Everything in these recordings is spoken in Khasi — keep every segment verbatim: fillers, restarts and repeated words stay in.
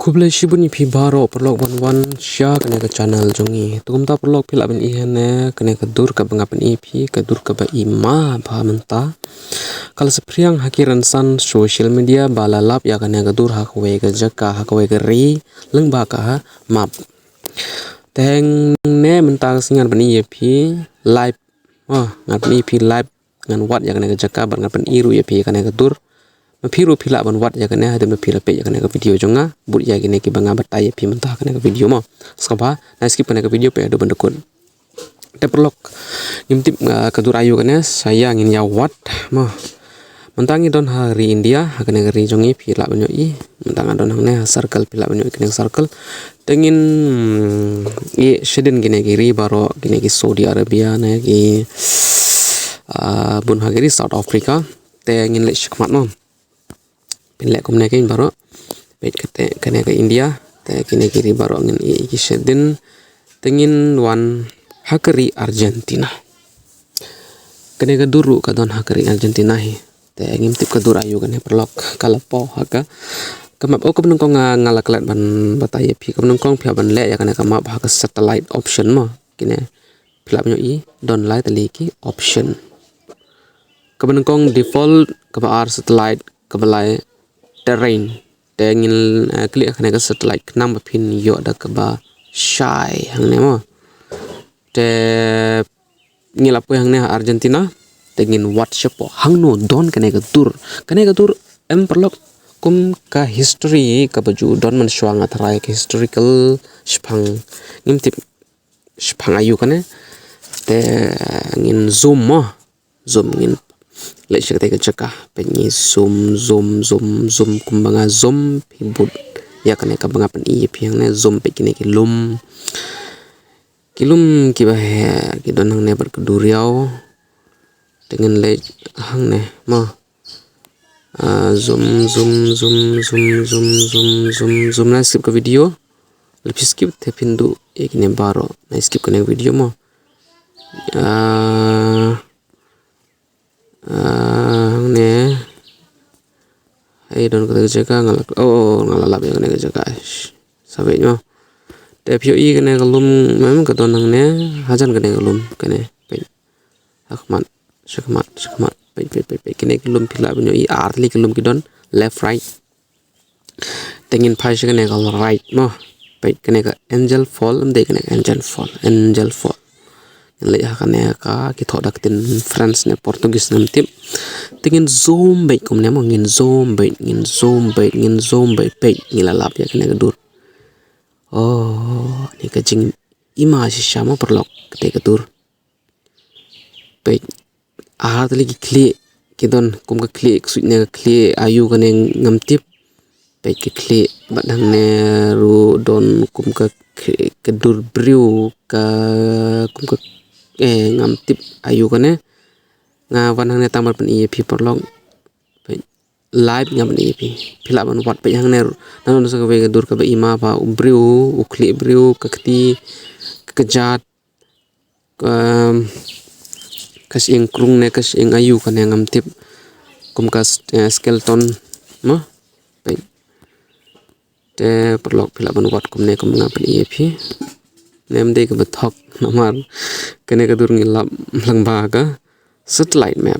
Khublei shibun ïa phi baroh paralok ban wan sha kane ka channel jong ngi. Te kumta paralok phi lah ban ïohi hangne kane ka dur kaba nga pyni ïa phi, ka dur kaba ima bha mynta. Ka la saphriang ha ki rynsan social media ba la lap ïa kane ka dur ha kawei ka jaka, ha kawei ka ri, lyngba ka map. Te hangne mynta ka sngi ngan pyni ïa phi live. Oh, ngan pyni ïa phi live, ngan wad ïa kane ka jaka bad ngan pyni ruh ïa phi kane ka dur. Ma phi ruh phi lah ban wad ïa kane hadien ba phi la peit ïa kane ka video jong nga, bad ïa kine kiba nga batai ïa phi mynta kane ka video mo. Sngewbha, na skip kane ka video peit haduh ban da kut. Te paralok, ngim tip, ah, ka dur aïu kane, sa ïa ngin ïa wad mo. Mynta ngi don ha ri India, ha kane ka ri jong ngi phi lah ban ïohi. Mynta nga don hangne ha circle, phi lah ban ïohi kane ka circle. Te ngin, mm, ïeh shadien kine ki ri baroh, kine ki Saudi Arabia ne ki, ah, bun ha ki ri South Africa. Te ngin leit shakhmat mo. Phin leh kumne kein baroh. Peit kata kane ka India. Te kine ki ri baroh ngin ïeh ki shadien. Te ngin wan ha ka ri Argentina. Kane ka dur ruh ka don ha ka ri Argentina hi. Te ngim tip ka dur aïu kane paralok, ka la poi ha ka, ka map. Oh, kaba nyngkong nga, nga la klet ban batai ïa phi. Kaba nyngkong phi hap ban leh ïa kane ka map ha ka satellite option mo. Kine phi lah ban ïohi, don lai tylli ki option. Kaba nyngkong default, kaba ar satellite, kaba lai terrain. Te ngin, eh, klik ha kane ka satellite khnang ba phin ïoh da kaba shai hangne mo. Te ngi la poi hangne ha Argentina. Te ngin wad shapoh hangno don kane ka dur. Kane ka dur em paralok kum ka history kaba ju don mynshuwa, nga tharai ka historical shaphang, ngim tip shaphang aïu kane. Te ngin zoom mo. Zoom, ngin leit sha katei ka jaka. Peit ngi zoom, zoom, zoom, zoom, kumba nga zoom phi bud ïa kane kaba nga pyni ïa phi hangne. Zoom, peit kine ki lum. Ki lum kiba heh ki don hangne bad ka duriaw. Te ngin leit hangne mo. Ah, zoom, zoom, zoom. Na skip ka video. Lada phi skip te phin duh ïa kine baroh. Na skip kane ka video mo. Ah, ah, hangne. Ai, don kata ka jaka nga la, oh, nga la lap ïa kane ka jaka. Shh. Sa peit mo. Te phi ïohi kane ka lum, mem, ka don hangne, hajan kane ka lum, kane, peit. Ha khmat, sha khmat, sha khmat, peit, peit, peit, peit. Kine ki lum phi lah ban ïohi, ar tylli ki lum ki don, left, right. Te ngin phai sha kane ka right mo. Peit kane ka Angel Fall, ym dei kane ka Angel Fall, Angel Fall. Ngin leit ha kane ka, ki thoh da ka ktien French ne Portuguese ngam tip. Te ngin zoom beit kumne mo, ngin zoom beit, ngin zoom beit, ngin zoom beit, peit, ngi la lap ïa kane ka dur. Oh, kane ka jingima shisha mo paralok, kata ka dur. Peit, ar tylli ki khlieh ki don, kum ka khlieh ksuid ne ka khlieh aïu kane ngam tip. Peit ki khlieh, bad hangne ruh don kum ka khlieh, ka dur briew, ka, kum ka, eh, ngam tip aïu kane. Nga wan hangne tang ban pyni ïa phi paralok. Peit, live nga pyni ïa phi. Phi lah ban wad, peit hangne ruh. Nang don sa kawei ka dur kaba ima bha, u briew, u khlieh briew, ka kti, ka kjat, ka, ka shyieng krung ne ka shyieng aïu kane ngam tip. Kum ka s-, eh, skeleton mo. Peit. Te paralok phi lah ban wad kumne kum nga pyni ïa phi. Ym dei kaba thok namar kane ka dur ngi lap lyngba ka satellite map.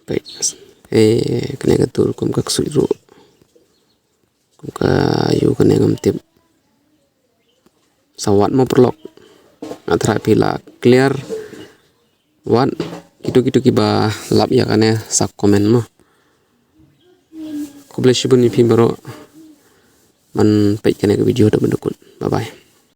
Peit. Eh, kane ka dur kum ka ksuid ruh. Kum ka aïu kane ngam tip. Sa wad mo paralok. Nga tharai phi la clear. Wad, kito kito kiba lap ïa kane sa comment mo. Khublei shibun ïa phi baroh ban peit kane ka video haduh ban da kut. Bye bye.